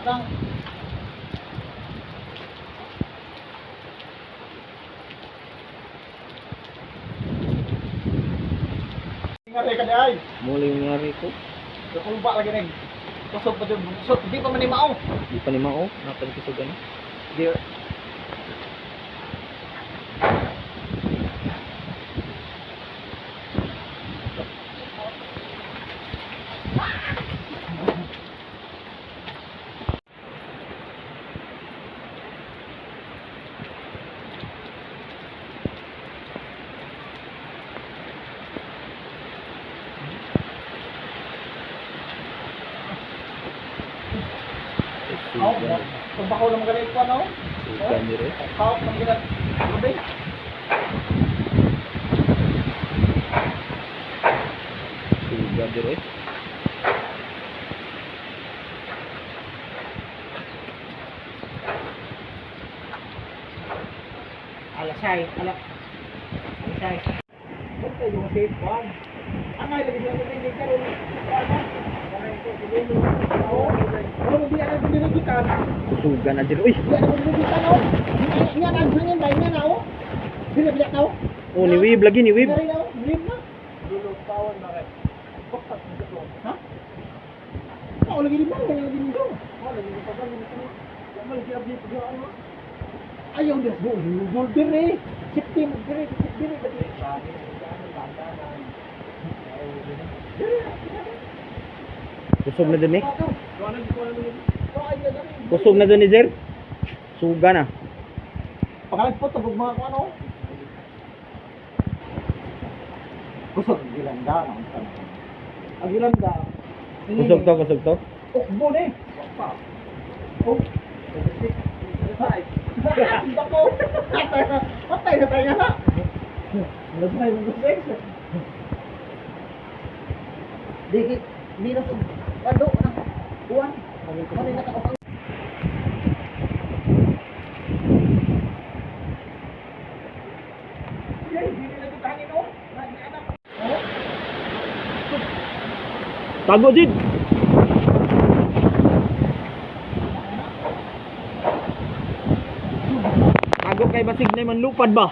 Lang. Ngari ka di ay. Muli yung nangyari ko. Nakulba lagi ning. Kusog pa jud. So, di pa man ni mao. Di pa ni mao. Napan kusog ano. Di. Oh, Suga. tumbako lang ganit ko ano? Suga ni rin. Hawak ng ginat. Gabi. Suga dire. Alasay, ala. Alasay. Ba't kayo yung safe one? Ang ay, lagi sila sa hindi karon. Oo. Oo, di ana dinigitan. Suga na dire. Uy. Di ana dinigitan oh. Nga na hangin ba nga na oh. Dili bila tao. Oh, ni Wib lagi ni Wib. Dili na oh, wib na. Dulog tawon ba kay? Ha? Oo, lagi di ba? Lagi dito. Oh, lagi di pa ba? Ayaw na go, go dire. Safety mo dire, dire dire. Kusog na dun eh. Kusog na dun ni Jer. Suga na. Pakalagpot tagog mga kung ano. Kusog gilanda ang tanong. Ang gilanda. Kusog to, kusog to. Ukbo ni. Oh. Dako. Patay na tayo na. Nagay mo sex. Dili minus og pando na. Uwan. Ano na ka. Yay, dili na gud hangin oh. Na anak. Oh. Tago Jid. Tago kay basig na manlupad ba?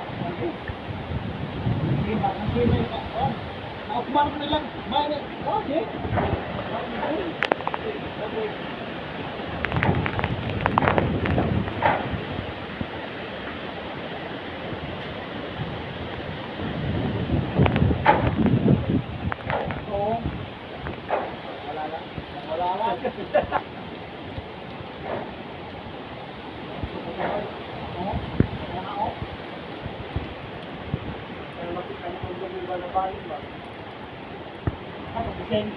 Naukman ko nilang. May okay. Oo. Wala lang. Wala lang. Oo. Wala na, oh. Ano, bising?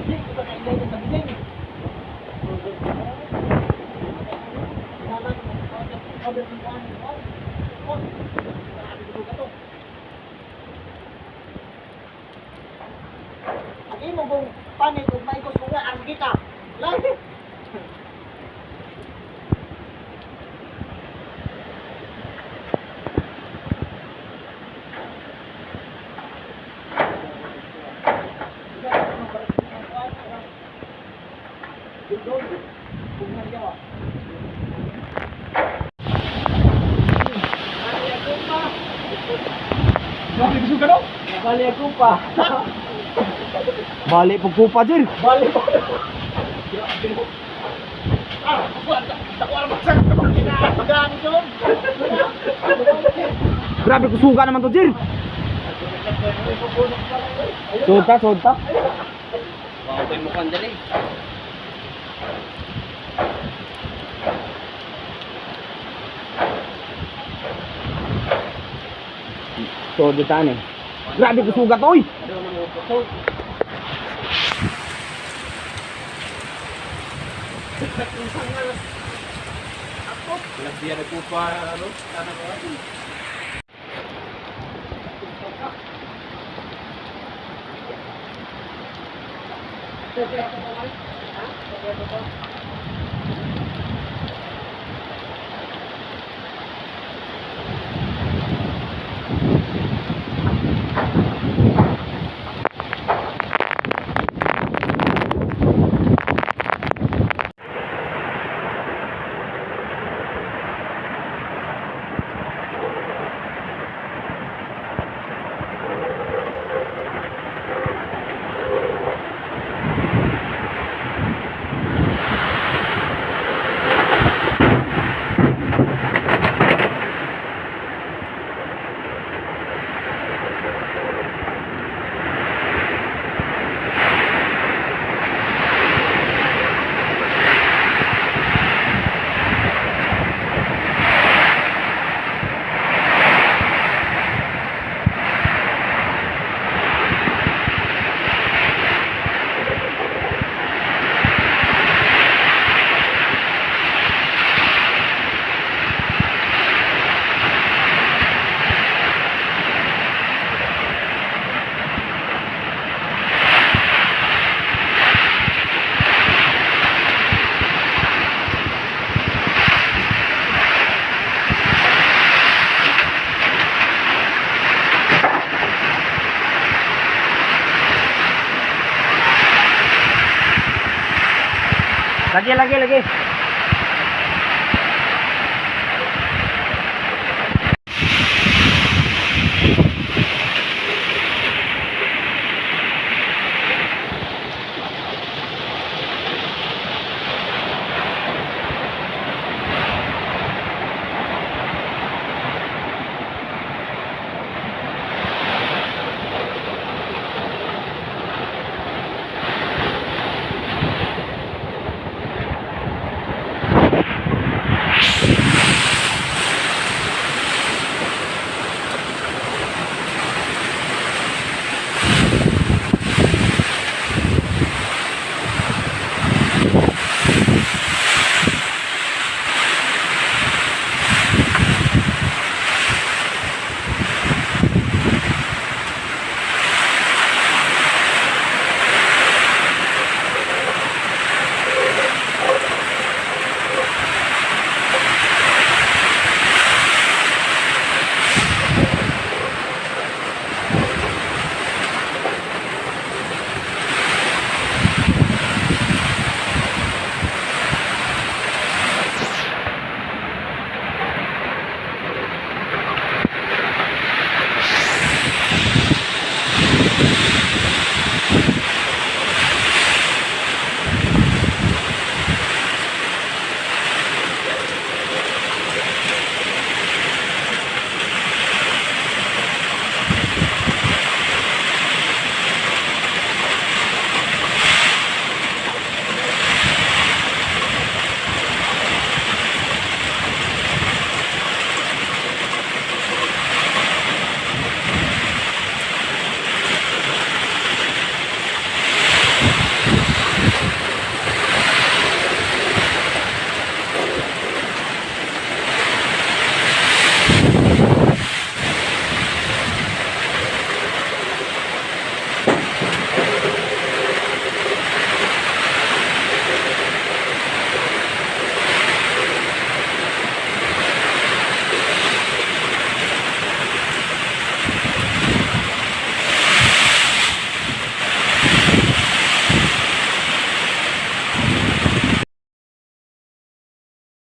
Hindi ko ba kailay sa bising? Ang imo kung panit ug maigos ko nga ang kita. Lagi. Bali gusto ka no? Bali ako pa. Bali pagkupa Jer. Bali pa. Ah, ako ang baksak. Magaan yun. Grabe kusuga naman to Jer. Sod ta, sod ta. Sod ta ni. Grabe kusuga to oy. Lagi, lagi, lagi.